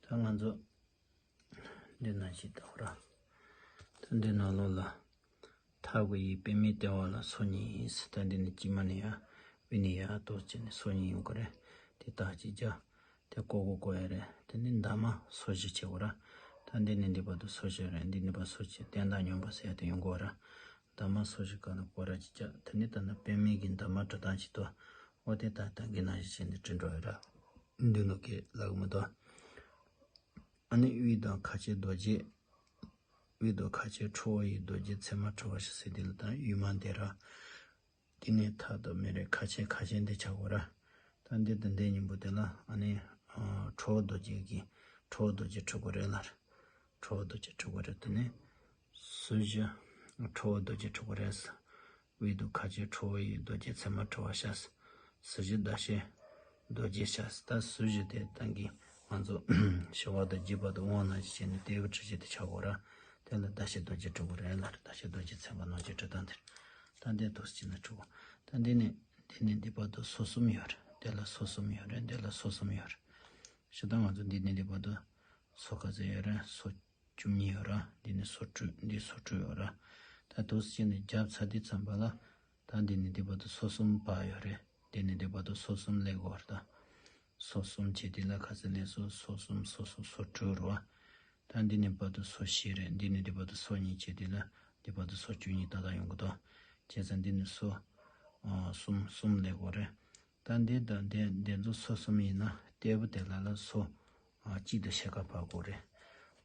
ད་ང་ཚོ་འདི་ན་ཞིག་ད་ཧོ་ར། ད་འདི་ནང་ལོགས་ལ། ཐག་གི་ཡི་པད་མའི་ལྟེ་བ་ལ་སོ་གཉིས་ཡིན། ད་འདི་ནི་དཀྱིལ་མ་ནས་ཡར་དབུས་ནས་ཡར་ཏོག་ཙམ་ནས་སོ་གཉིས་ཡོང་གི་རེད། དེ་ཐག་གཅིག་རྒྱ། དེ་ཀོ་ཀོ་ཀོ་ཡ་རེད། དེ་ནི་འདབ་མ་སོ་བཞི་བྱེད་དགོས་ར། ད་འདི་ནི་འདི་བར་དུ་སོ་བཞི་རེད། འདི་ནི་བར་སོ་བཞི་བརྟན་དང་སྙོམས་པ་ཟེར་ཡ་དེ་ཡོང་གི་ར། འདབ་མ་སོ་བཞི་ག་ན་ཀོ་ར་གཅིག་རྒྱ། དེ་ནི་ད་ནི་པད་མའི་གི་འདབ་མ་གྲུ་སྟངས་ཅིག་ཏུ། འོ་དེ་ད་ད་གི་ན་བཞི་བྱས་ནས་བྲིས་འགྲོ་ཡ་ར། འདི་ནོ་གི་ལག་མི་དོ། ཨ་ནི་དབུས་དང་ཁ་ཆེ་རྡོ་རྗེ། དབུས་དང་ཁ་ཆེ་ཁྲོ་བོ་ཡི་རྡོ་རྗེ་མཚན་མ་ཁྲོ་བོ་ཞེས་ཟེར་དེ་ལ་ད་དབུས་མ་འདི་ར། དེ་ནས་ཐ་དང་མེ་རེ་ཁ་ཆེ་ཁ་ཆེ་འདི་ཆག་གོ་ར། ད་འདི་དང་འདི་གཉིས་པོ་དེ་ལ་ཨ་ནི་ཁྲོ་བོ་རྡོ་རྗེ་གི་ཁྲོ་བོ་རྡོ་རྗེ་ཁྲི་གོ་རེ་ལ། ཁྲོ་བོ་རྡོ་རྗེ་ཁྲི་གོ་རེ་དེ་ནས་སུ་ཞི་ཁྲོ་བོ་རྡོ་རྗེ་ཁྲི་གོ་རེ། དབུས་དང་ཁ་ཆེ་ཁྲོ་བོ་ཡི་རྡོ་རྗེ་མཚན་མ་ཁྲི་བ་ཤ། སུ་ཞི་ཟླ་ཤེ་རྡོ་རྗེ་ཤ། ད་སུ་ཞི་དེ་ད་གི་ང་ཚོ་ཞི་བ་དང་རྒྱས་པ་དང་དབང་ན་ཞི་བྱས་ནས་དེ་བུ་ཁྲི་ཞི་དེ་ཆག་གོ་ར། དེ་ལ་ཟླ་ཤེ་རྡོ་རྗེ་ཁྲི་གོ་རེ་ལ་ཟླ་ཤེ་རྡོ་རྗེ་མཚན་མ་ནོར་གྱི་ཁྲི་དང་དེར། ད་འདི་ཐུགས་རྗེ་ཆེ་ན་ཁྲི་གོ། ད་འདི་ནི་འདི་ནི་འདི་བར་དུ་སོ་གསུམ་ཡོད་རེད། དེ་ལ་སོ་གསུམ་ཡོད་རེད། འདི་ལ་སོ་གསུམ་ཡོད་རེད། ཞེ་ད་ང་ཚོ་འདི་ནི་འདི་བར་དུ། སོ་ག་ཚོད་ཡོད་རེད། སོ་བཅུ་གཉིས་ཡོད་ར། འདི་ནི་སོ་དྲུག་འདི་སོ་དྲུག་ཡོད་ར། ད་འདུག་སེ་བྱས་ནས་བརྒྱབ་ཚར་དུས་ཙམ་པ་ལ། ད་འདི་ནི་འདི་བར་དུ་སོ་གསུམ་བབས་ཡོད་རེད། འདི་ནི་འདི་བར་དུ་སོ་གསུམ་སླེབས་ཡོད་རེད་ད། སོ་གསུམ་བྱས་དུས་ལ་ག་ཚོད་སླེབས་སོང་། སོ་གསུམ་སོ་གསུམ་སོ་དྲུག་རེད་བ། ད་འདི་ནི་བར་དུ་སོ་བཞི་རེད། འདི་ནི་འདི་བར་དུ་སོ་གཉིས་བྱས་དུས་ལ་འདི་བར་དུ་སོ་བཅུ་གཉིས་ཏག་ཏག་ཡོང་གི་འདུག་བྱས་ཙང་འདི་ནི་སོ་ཨ་གསུམ་གསུམ་སླེབས་ཡོད་རེད། ད་འདི་དང་འདི་འདི་ཚོ་སོ་གསུམ་ཡིན་ན་ལྟེ་བ་དེ་ལ་ལ་སོ་ཨ་གཅིག་དང་ཕྱེད་ཀ་བབས་ཡོད་རེད།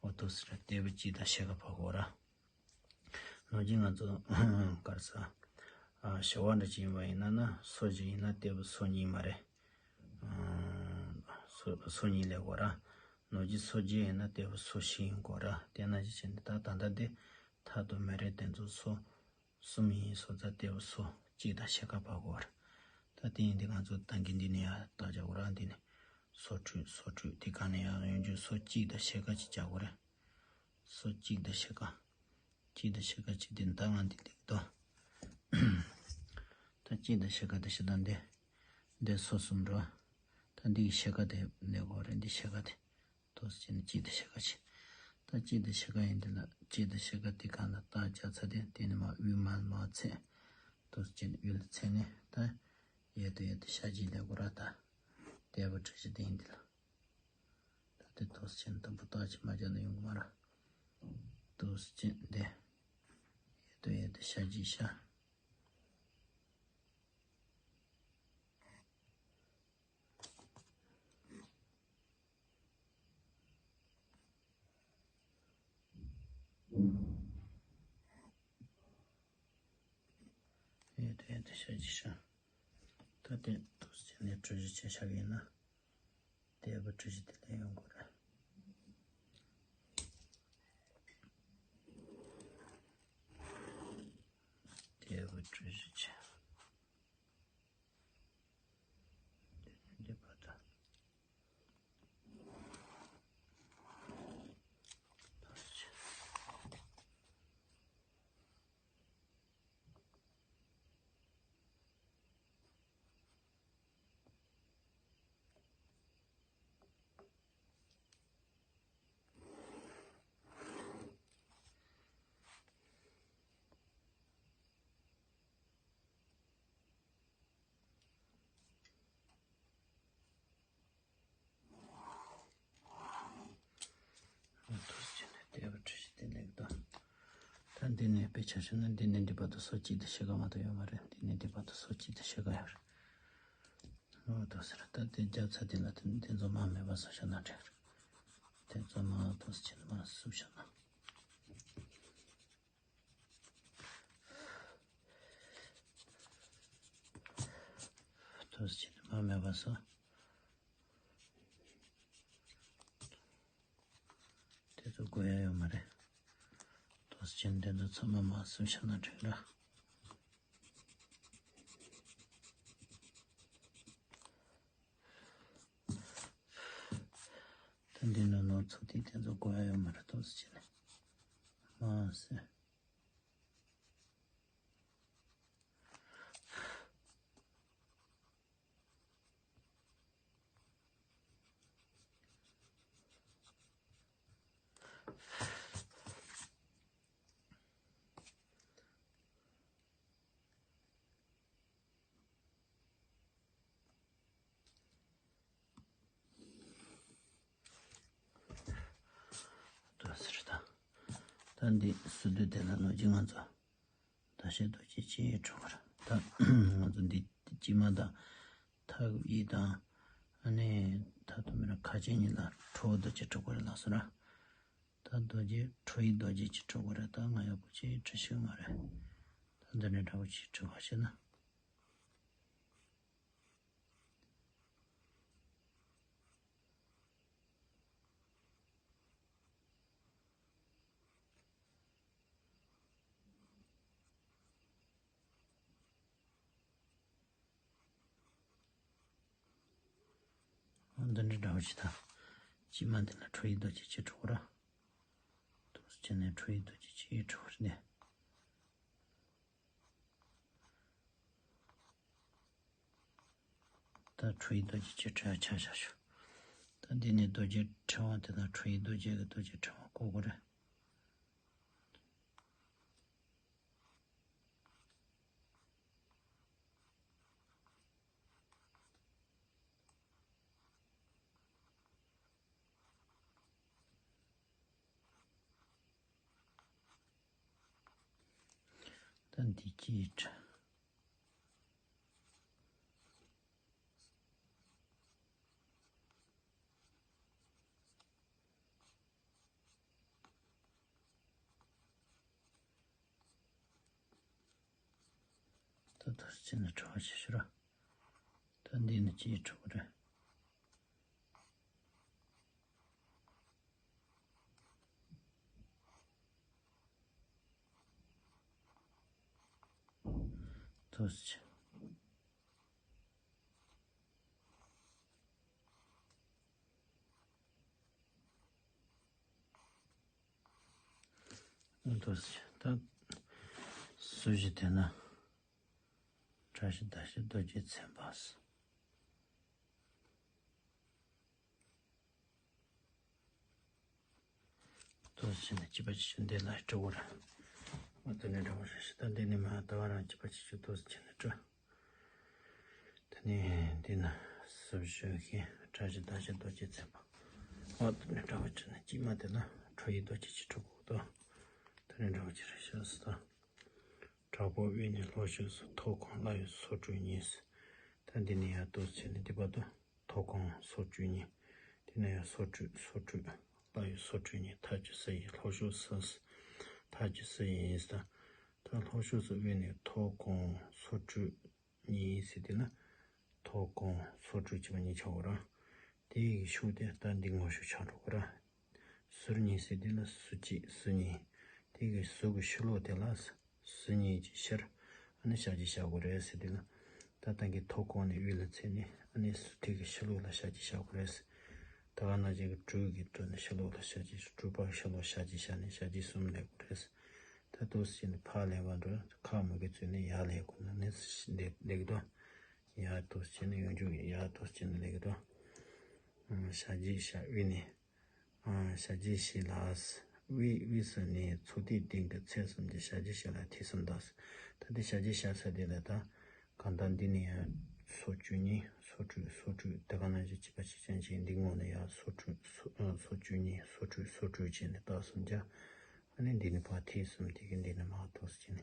འོ་འདུག་སེ་རེད། ལྟེ་བ་གཅིག་དང་ཕྱེད་ཀ་བབས་ཡོད་ར། ནང་བཞིན་ང་ཚོ་ག་རེ་ཟ། ཨ་བྱེ་བ་འདྲ་ཅིག་ཡིན་པ་ཡིན་ན་ན་སོ་གཅིག་ཡིན་ན་ལྟེ་བ་སོ་གཉིས་མ་རེད། ཨ་སོ་སོ་གཉིས་སླེབས་ཡོད་ར། ནང་བཞིན་སོ་བརྒྱད་ཡིན་ན་ལྟེ་བ་སོ་བཞི་ཡིན་དགོས་ར། དེ་ནང་བཞིན་བྱས་ནས་ད་ད་ལྟ་འདི་མཐའ་དང་མེ་རི་དེ་ཚོ་སོ་གསུམ་ཡིན་སོང་ཙང་ལྟེ་བ་སོ་གཅིག་དང་ཕྱེད་ཀ་བབས་ཡོད་ར། ད་དེ་ཡིན་དུས་ང་ཚོ་ད་གིན་འདི་ནས་ཡར་བརྟག་དཔྱད་དགོས་ར། འདི་ནས་སོ་དྲུག་སོ་དྲུག་དེ་ག་ནས་ཡར་ཡོང་རྒྱུ། སོ་གཅིག་དང་ཕྱེད་ཀ་ཅིག་བྱ་དགོས་ར། སོ་གཅིག་དང་ཕྱེད་ཀ་གཅིག་དང་ཕྱེད་ཀ་གཅིག་དེ་ད་ང་འདི་འདི་གི་དོ། ད་གཅིག་དང་ཕྱེད་ཀ་དེ་ཕྱེད་དང་འདི། འདི་སོ་གསུམ་འགྲོ། ད་འདི་གི་ཕྱེད་ཀ་དེ་འདི་དགོས་རེད། འདི་ཕྱེད་ཀ་དེ། འདུག་སེ་བྱས་ནས་གཅིག་དང་ཕྱེད་ཀ་བྱས། ད་གཅིག་དང་ཕྱེད་ཀ་ཡིན་དེ་ལ་གཅིག་དང་ཕྱེད་ཀ་དེ་གང་ལ་རྟགས་བརྒྱབ་ཚར་དེ་དེ་ནས་མར་དབུས་མར་མར་ཚད། འདུག་སེ་བྱས་ནས་དབུས་ལ་ཚད་ནས་ད། ཡོད་དོ་ཡོད་དོ་ཤ་གཅིག་ལས་དགོས་ར་ད། ལྟེ་བ་གྲུ་བཞི་དེ་ཡིན་དེ་ལ། ད་དེ་འདུག་སེ་བྱས་ནས་དུམ་བུ་རྟགས་ཅིག་མ་བརྒྱབ་ན་ཡོང་གི་མ་རེད། འདུག་སེ་བྱས་འདི། ཡོད་དོ་ཡོད་དོ་ཤ་གཅིག་ཤ། ཡོད་དོ་ཡོད་དོ་ཤ་གཅིག་ཤ། ད་དེ་འདུག་སེ་བྱས་ནས་གྲུ་བཞི་ཆ་བཞག་ཡིན་ན། ལྟེ་བ་གྲུ་བཞི་དེ་ལ་ཡོང་དགོས་རེད། ལྟེ་བ་གྲུ་བཞི་ཆ། འདི་བར་དུ། འདུག་སེ་བྱས་ནས་ལྟེ་བ་གྲུ་བཞི་དེ་ལེགས་དང་། ད་འདི་ནས་དཔེ་ཆ་བཞག་ན་འདི་ནས་འདི་བར་དུ་སོ་གཅིག་དང་ཕྱེད་ཀ་མ་གཏོགས་ཡོད་མ་རེད། འདི་ནས་འདི་བར་དུ་སོ་གཅིག་དང་ཕྱེད་ཀ་ཡོད་རེད། འོ་འདུག་སེ་རེད། ད་དེ་བརྒྱབ་ཚར་དེ་ལ་དེ་དེ་ཚོ་མར་མེད་པ་བཟོ་བཞག་ན་འགྲིག་རེད། དེ་ཚོ་མར་འདུག་སེ་བྱས་ནས་མར་བསུབ་བཞག་ན། འདུག་སེ་བྱས་ནས་མར་མེད་པ་བཟོ། དེ་ཚོ་དགོས་ཡ་ཡོད་མ་རེད། འདུག་སེ་བྱས་ནས་དེ་ཚོ་ཚང་མ་མར་བསུབ་བཞག་ན་འགྲིག་ར། ད་འདི་ནང་ནང་ཚོ་དེ་དེ་ཚོ་དགོས་ཡ་ཡོད་མ་རེད། འདུག་སེ་བྱས་ནས་མར་བསུབ། འདུག་སེ་རེད་ད། ད་འདི་སོ་བདུན་དེ་ལ་ནང་བཞིན་ང་ཚོ་ད་ཤེས་རྟོགས་བྱེད་ཅེས་འགྲོ་གི་རེད་ད། ང་ཚོ་འདི་དཀྱིལ་མ་དང་ཐག་དབྱིབས་དང་ཨ་ནི་ད་དུང་མིན་ན་ཁ་ཆེ་གཉིས་ལ་ཁྲོ་བོ་རྡོ་རྗེ་འགྲོ་གི་རེད་ལགས་སོ་ར། ད་རྡོ་རྗེ་ཁྲོ་བོའི་རྡོ་རྗེ་ཅིག་འགྲོ་གི་རེད། ད་ང་ཡག་པོ་ཅིག་འབྲི་ཤེས་མ་རེད། ད་འདི་འདྲ་འདྲ་བོ་ཅིག་འབྲི་བ་བྱས་ན། འདི་འདྲ་འདྲ་བོ་ཞིག་དང་། དཀྱིལ་མ་འདི་ལ་ཁྲོ་བོའི་རྡོ་རྗེ་ཅིག་འགྲོ་གི་རེད། འདུག་སེ་བྱས་ནས་ཁྲོ་བོའི་རྡོ་རྗེ་ཅིག་འགྲོ་གི་རེད་ནས། ད་ཁྲོ་བོའི་རྡོ་རྗེ་ཅིག་འབྲི་ཡ་ཆ་བཞག་ཞོག་ད་ འདི་ནི་རྡོ་རྗེ་ཕྲེང་བ་དེ་དང་ཁྲོ་བོའི་རྡོ་རྗེ་གི་རྡོ་རྗེ་ཕྲེང་བ་བཀོད་དགོས་རེད། ད་འདི་ཅིའི་ཁྲ། ད་ལྟ་ཅི་ནས་གྲོགས་ཤིག་ཤི་ར། ད་འདི་ནི་ཅིའི་གྲོགས་རེད། ཐུགས་རྗེ་ཆེ། ཐུགས་རྗེ་ཆེ། ད་སུ་ཞིག་དེ་ན། བཀྲ་ཤིས་ཟླ་ཤེལ་རྡོ་རྗེ་ཚེ་འབར། ཏོག་ཙམ་ནས་སྐྱིད་པ་ཅིག་འདི་ལ་སྤྲོ་བོར། ཨ་དེ་ནས་འདྲ་བོ་རེ་ཞིག་ད་འདི་ནས་མ་ད་བ་རང་སྐྱིད་པ་ཅིག་ཞུ་ཏོག་ཙམ་ནས་སྤྲོ། དེ་ནས་འདི་ན་སུབ་ཞུ་ཤིང་བཀྲ་ཤིས་ཟླ་ཤེལ་རྡོ་རྗེ་ཚེ་འབར། ཨ་དེ་ནས་འདྲ་བོ་ཅིག་ན་སྐྱིད་མ་དེ་ན་ཁྲོ་ཡི་རྡོ་རྗེ་ཅིག་སྤྲོ་གོ་ཏོ། དེ་ནས་འདྲ་བོ་ཅིག་རེ་ཞིག་སུ་ད། དྲག་པོ་དབུས་ནས་ལྷོ་ཕྱོགས་སུ། ཐོག་ཁོང་ལྷ་ཡི་སོར་བཅུ་གཉིས། ད་འདི་ནས་ཡར་ཏོག་ཙམ་ནས་འདི་བར་དུ། ཐོག་ཁོང་སོར་བཅུ་གཉིས། དེ་ནས་ཡང་སོར་བཅུ་སོར་བཅུ། ལྷ་ཡི་སོར་བཅུ་གཉིས། མཐའ་བཅུ་ས་ཡི་ལྷོ་ཕྱོགས་ས། མཐའ་བཅུ་ས་ཡིན་ས། ད་ལྷོ་ཕྱོགས་སུ་དབུས་ནས་ཐོག་ཁོང་སོར་བཅུ་གཉིས་ཟེར་དེ་ན། ཐོག་ཁོང་སོར་བཅུ་བྱས་པ་གཉིས་ཆགས་པ་ར། དེ་ཡི་ཤུགས་དེ་ད་འདི་ངོ་ཤུགས་ཆགས་འགྲོ་གི་ར། ཟུར་གཉིས་ཟེར་དེ་ལ་ཟུར་གཅིག་ཟུར་གཉིས། དེ་གི་ཟུར་གི་ཕྱི་ལོགས་དེ་ལ་ཟུར་གཉིས་ཀྱི་ཕྱིར་ཨ་ནི་ཞབས་ཀྱིས་བཞག་དགོས་རེད་ཟེར་དེ་ལ། ད་ལྟ་གི་ཐོག་ཁོང་ནས་དབུས་ལ་ཚད་ནས་ཨ་ནི་ཟུར་ཐིག་གི་ཕྱི་ལོགས་ལ་ཞབས་ཀྱིས་བཞག་དགོས་རེད། ད་ག་ནང་བཞིན་གྱི་སྤྲུལ་གྱི་དོན་ནི་ཕྱི་ལོགས་ལ་ཞབས་ཀྱིས་སྤྲུལ་པ་ཕྱི་ལོགས་ཞབས་ཀྱིས་བཞག་ནས་ཞབས་ཀྱིས་གསུམ་ལེགས་དགོས་རེད། ད་ཏོག་ཙམ་ནི་ཕར་ལེགས་པ་འགྲོ་ཁག་མི་དགོས་ཚུལ་ནི་ཡར་ལེགས་དགོས་ན་ནི་ལེགས་ལེགས་དོ། ཡར་ཏོག་ཙམ་ནི་ཡོང་རྒྱུ་ཡར་ཏོག་ཙམ་ནི་ལེགས་དོ། ཞབས་ཀྱིས་བཞག་དབུས་ནས། ཞབས་ཀྱིས་བཞག་ལ། དབུས་དབུས་སུ་ནི་མཚོ་ཐིག་སྟེང་གི་ཚད་གསུམ་གྱི་ཞབས་ཀྱིས་བཞག་ལ་ཐིག་གསུམ་དག་ད་དེ་ཞབས་ཀྱིས་བཞག་ས་དེ་ལ་ད། གང་ལྟར་འདི་ནས་ཡང་སོར་བཅུ་གཉིས་སོར་དྲུག་སོར་དྲུག་དེ་ག་ནང་བཞིན་གཅིག་པ་གཅིག་རྐྱང་གཅིག་འདི་ངོས་ནས་ཡང་སོར་དྲུག་སོར་སོར་བཅུ་གཉིས་སོར་དྲུག་སོར་དྲུག་བྱས་ནས་རྟགས་གསུམ་བརྒྱབ། ཨ་ནི་འདི་ནས་ཕར་ཐིག་གསུམ་དེ་གི་འདི་ནས་མར་ཏོག་ཙམ་བྱས་ནས་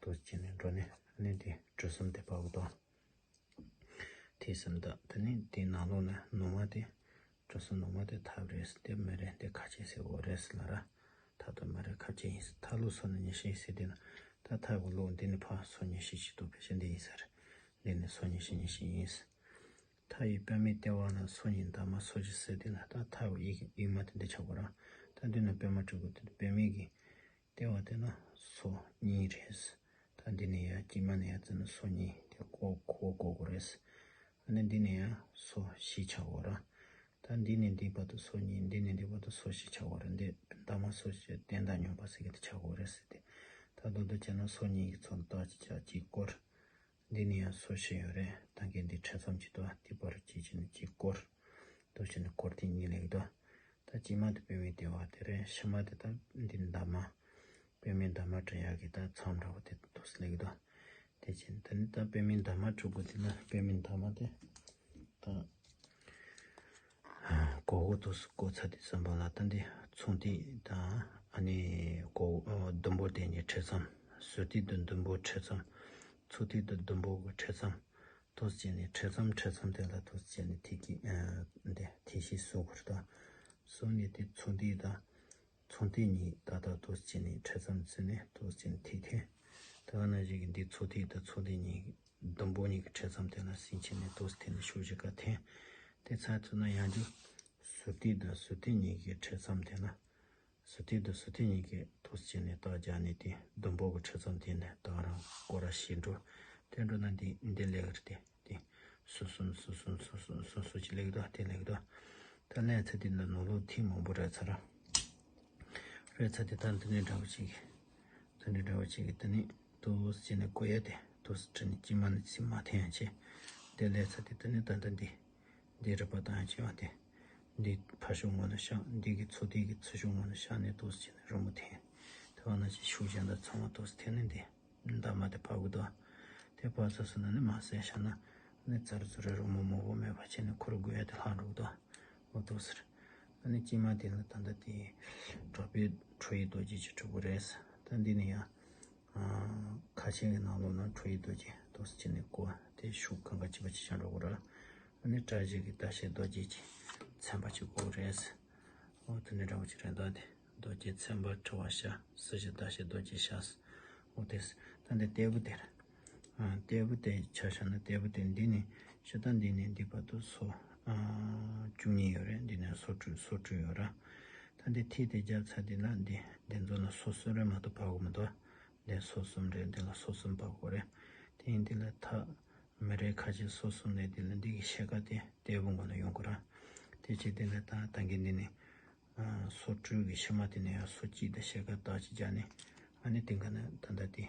ཏོག་ཙམ་བྱས་ནས་འགྲོ་ནས་ཨ་ནི་འདི་གྲུ་གསུམ་དེ་ཕར་འོག་ཏུ། ཐིག་གསུམ་དང་དེ་ནས་དེའི་ནང་ལོགས་ན་ནུ་མ་དེ། གྲུ་གསུམ་ནུ་མ་དེ་ཐབ་རེད་དེ་མི་རེད་དེ་ཁ་ཆེ་ཟེར་འོ་རེད་ལ་ར། ཐབ་དང་མི་རེད་ཁ་ཆེ་ཡིན་ཐབ་ལོགས་སོ་ནི་ཉི་ཤུ་ཡིན་ཟེར་དེ་ན། ད་ཐབ་ཀྱི་ལོགས་འདི་ནི་ཕར་སོ་ཉི་ཤུ་ཞིག་འདུག་ཕལ་ཆེར་འདི་ཡིན་ས་རེད། འདི་ནི་སོ་ཉི་ཤུ་ཉི་ཤུ་ཡིན། ཐབ་ཡི་པདྨའི་ལྟེ་བ་ན་སོ་གཉིས་འདབ་མ་སོ་བཞི་ཟེར་དེ་ན་ད་ཐབ་ཡི་ཡིག་མ་དེ་འདི་ཆགས་པ་ར། ད་འདི་ན་པདྨ་དྲུག་གི་དེ་པདྨའི་གི་ལྟེ་བ་དེ་ན་སོ་གཉིས་རེད། ད་འདི་ནས་ཡང་དཀྱིལ་མ་ནས་ཡང་བརྩིས་ན་སོ་གཉིས་དེ་ཀོ་ཁོ་བོ་ཀོ་ཀོ་རེད། ཨ་ནི་འདི་ནས་ཡང་སོ་བཞི་ཆགས་འོ་ར། ད་འདི་ནས་འདི་བར་དུ་སོ་གཉིས་འདི་ནས་འདི་བར་དུ་སོ་བཞི་ཆགས་འོ་ར། འདི་འདབ་མ་སོ་བཞི་བསྟན་དང་སྙོམས་པ་ཟེར་གི་དེ་ཆགས་འོ་རེད་ཟེར་ཏེ། ད་མདོར་བསྡུས་བྱས་ན་སོ་གཉིས་ཀྱི་ཚོགས་ལ་རྟགས་ཅིག་བྱ་གཅིག་བསྐོར། འདི་ནས་ཡང་སོ་བཞི་ཡོད་རེད། ད་གིན་འདི་ཁྲི་ཚོམ་གཅིག་ཏུ་འདི་བར་གཅིག་བྱས་ནས་གཅིག་བསྐོར། འདུག་བྱས་ནས་སྐོར་ཐེངས་གཉིས་ལེགས་དོ། ད་དཀྱིལ་མ་དེ་པདྨའི་ལྟེ་བ་དེ་རེད། ཕྱི་མ་དེ་ད་འདི་འདབ་མ། པདྨའི་འདབ་མ་བྲི་ཡག་གི་ད་མཚམས་འདྲ་བོ་དེ་འདུག་ལེགས་དོ། དེ་བྱས་ད་ནི་ད་པདྨའི་འདབ་མ་བྲི་དགོས་དེ་ན་པདྨའི་འདབ་མ་དེ། ད་གོ་གོ་འདུག་གོ་ཚ་དེ་ཙམ་པ་ལ་ད་འདི་མཚོ་ཐིག་དང་ཨ་ནི་གོ་ཟླུམ་པོ་དེ་གཉིས་ཁྲི་ཚོམ། ཟུར་ཐིག་དང་ཟླུམ་པོ་ཁྲི་ཚོམ། མཚོ་ཐིག་དང་ཟླུམ་པོ་གི་ཁྲི་ཚོམ། ཏོག་ཙམ་བྱས་ནས་ཁྲི་ཚོམ་ཁྲི་ཚོམ་དེ་ལ་ཏོག་ཙམ་བྱས་ནས་ཐིག་གི་འདི་ཐིག་ཤིག་བཟོ་དགོས་རེད་ད། བཟོས་ནས་དེ་མཚོ་ཐིག་དང་། མཚོ་ཐིག་གཉིས་ཏག་ཏག་ཏོག་ཙམ་བྱས་ནས་ཁྲི་ཚོམ་བརྩིས་ནས་ཏོག་ཙམ་བྱས་ནས་ཐིག་འཐེན། ད་ག་ནང་བཞིན་གྱི་འདི་མཚོ་ཐིག་དང་མཚོ་ཐིག་གཉིས་ཟླུམ་པོ་གཉིས་ཀྱི་ཁྲི་ཚོམ་དེ་ལ་སིང་བྱས་ནས་ཏོག་ཙམ་འཐེན་ནས་ཤུགས་ཀྱིས་ཁ་འཐེན། དེ་ཚར་ཚུད་ན་ཡང་རྒྱུ། ཟུར་ཐིག་དང་ཟུར་ཐིག་གཉིས་ཀྱི་ཁྲི་ཚོམ་དེ་ལ། ཟུར་ཐིག་དང་ཟུར་ཐིག་གཉིས་ཀྱི་ཐོག་བྱས་ནས་རྟགས་རྒྱག་ནས་དེ་ཟླུམ་པོ་གི་ཁྲི་ཚོམ་དེ་ནས་ད་ག་རང་སྐོར་ར་ཞིག་འགྲོ། དེ་འགྲོ་ན་འདི་འདི་ལེགས་རེད་དེ་དེ། སོ་གསུམ་སོ་གསུམ་སོ་གསུམ་སོ་གསུམ་ཅིག་ལེགས་དོ་དེ་ལེགས་དོ། ད་ལན་ཚེ་འདི་འདི་ནོར་ལུག་ཐིག་མང་པོ་རེད་ཚར། རེད་ཚར་དེ་ད་འདི་ནས་འདྲ་བོ་ཅིག་གི་འདི་ནས་འདྲ་བོ་ཅིག་གི་འདི་ནས་ཏོག་ཙམ་བྱས་ནས་བཀོད་ཡ་དེ་ཏོག་ཙམ་བྲིས་ནས་དཀྱིལ་མ་ནས་ཚིག་མ་འཐེན་ཡ་བྱས། དེ་ལས་ཚར་དེ་འདི་ནས་ད་ལྟ་འདི། འདི་རིག་པ་དང་ཡང་བྱེད་པ་དེ། འདི་ཕར་ཕྱོགས་ངོས་ནས་བཞག་འདི་གི་ཚོ་འདི་གི་ཚུར་ཕྱོགས་ངོས་ནས་བཞག་ནས་འདུག་སེ་བྱས་ནས་རི་མོ་འཐེན། དེ་བ་ན་ཅིག་ཤུགས་ཅན་དང་ཚང་མ་འདུག་སེ་འཐེན་ནས་འདི། འདབ་མ་དེ་ཕར་དགོས་དོ། དེ་ཕར་ཚུར་སོང་ན་ནི་མ་ཟད་བཞག་ན་ནི་ཙར་ཙུར་རི་མོ་མང་པོ་མེད་པ་བྱས་ནས་ཁུར་དགོས་ཡ་དེ་ལྷག་འགྲོ་གི་དོ། འོ་འདུག་ཟེར། ཨ་ནི་དཀྱིལ་མ་དེ་ལ་ད་ལྟ་དེ་གྲོགས་པོའི་ཁྲོ་བོའི་རྡོ་རྗེ་ཅིག་གྲུབ་པ་རེད། ད་འདི་ནི་ཡང་ཁ་ཆེ་གི་ནང་ལོགས་ན་ཁྲོ་བོའི་རྡོ་རྗེ་འདུག་སེ་བྱས་ནས་བཀོད་དེ་ཤུགས་གང་ག་གཅིག་པ་གཅིག་རྐྱང་འགྲོ་གི་རེད། ཨ་ནི་བཀྲ་ཤིས་ཀྱི་ཟླ་ཤེལ་རྡོ་རྗེ་གི་མཚན་པ་ཅིག་བཀོད་རེད། འོ་དེ་འདྲ་འདྲ་བོ་ཅིག་རེད། ད་དེ་རྡོ་རྗེ་མཚན་པ་ཁྲི་བ་ཤ་སྲི་ཞུ་ཟླ་ཤེལ་རྡོ་རྗེ་ཤ། འོ་དེ་ད་འདི་ལྟེ་བུ་དེར། ཨ་ལྟེ་བུ་དེ་ཆ་བཞག་ན་ལྟེ་བུ་དེ་འདི་ནས་ཤི་ད་འདི་ནས་འདི་བར་དུ་སོ་ཨ་བཅུ་གཉིས་ཡོད་རེད། འདི་ནས་སོ་དྲུག་སོ་དྲུག་ཡོད་ར། ད་འདི་ཐིག་དེ་རྒྱབ་ཚར་དེ་ལ་འདི་འདི་ཚོ་ན་སོ་གསུམ་རེད་མ་གཏོགས་བར་དགོས་མི་འདུག་འདི་སོ་གསུམ་རེད། འདི་ལ་སོ་གསུམ་བར་དགོས་རེད། དེ་ཡིན་འདི་ལ་ཐག་མི་རེ་ཁ་ཆེ་སོ་གསུམ་ནས་དེ་ལ་འདི་གི་ཕྱེད་ཀ་དེ་ལྟེ་བུ་ངོས་ལ་ཡོང་དགོས་ར། དེ་བྱས་དེ་ལ་ད་ད་གིན་འདི་ནས་ཨ་སོ་དྲུག་གི་ཕྱི་མ་དེ་ནས་ཡང་སོ་གཅིག་དང་ཕྱེད་ཀ་རྟགས་ཅིག་སྦྱར་ནས་ཨ་ནི་དེ་ག་ནས་ད་ལྟ་དེ་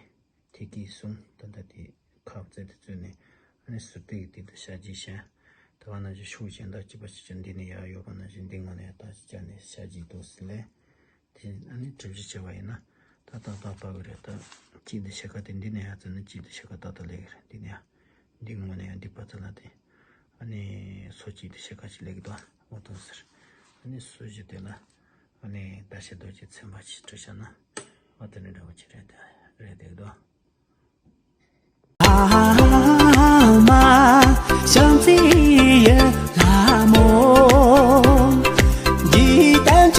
ཐིག་གི་གསུམ་ད་ལྟ་དེ་ཁ་བཙལ་དེ་བཙོས་ནས་ཨ་ནི་ཟུར་ཐིག་གི་དེ་དང་ཞལ་གྱིས་བཤད། དེ་བ་ན་ཅིག་ཤུགས་ཅན་དང་གཅིག་པ་གཅིག་ཅན་འདི་ནས་ཡར་ཡོད་པ་ན་ཅིག་འདི་ངོས་ནས་ཡར་རྟགས་ཅིག་སྦྱར་ནས་ཞལ་གྱིས་འདུག་སེ་ལས། དེ་ཨ་ནི་གྲུབ་ཆ་བྱས་པ་ཡིན་ན་ད་ཏག་ཏག་པ་གི་རེད། ད་གཅིག་དང་ཕྱེད་ཀ་དེ་འདི་ནས་ཡར་བཙལ་ན་གཅིག་དང་ཕྱེད་ཀ་ཏག་ཏག་སླེབས་ཀྱི་རེད། འདི་ནས་ཡར་འདི་ངོས་ནས་ཡར་འདི་བར་བཙལ་ན་དེ་ཨ་ནི་སོ་གཅིག་དང་ཕྱེད་ཀ་ཅིག་སླེབས་ཀྱི་འདུག་འོ་དེ་ཟེར། ཨ་ནི་སོ་བཞི་དེ་ལ་ཨ་ནི་ཟླ་ཤེལ་རྡོ་རྗེ་མཚན་པ་ཅིག་བྲིས་བཞག་ན་འོ་དེ་ནི་འདྲ་བོ་ཅིག་རེད། དེ་རེད་བསྡད་ཀྱི་འདུག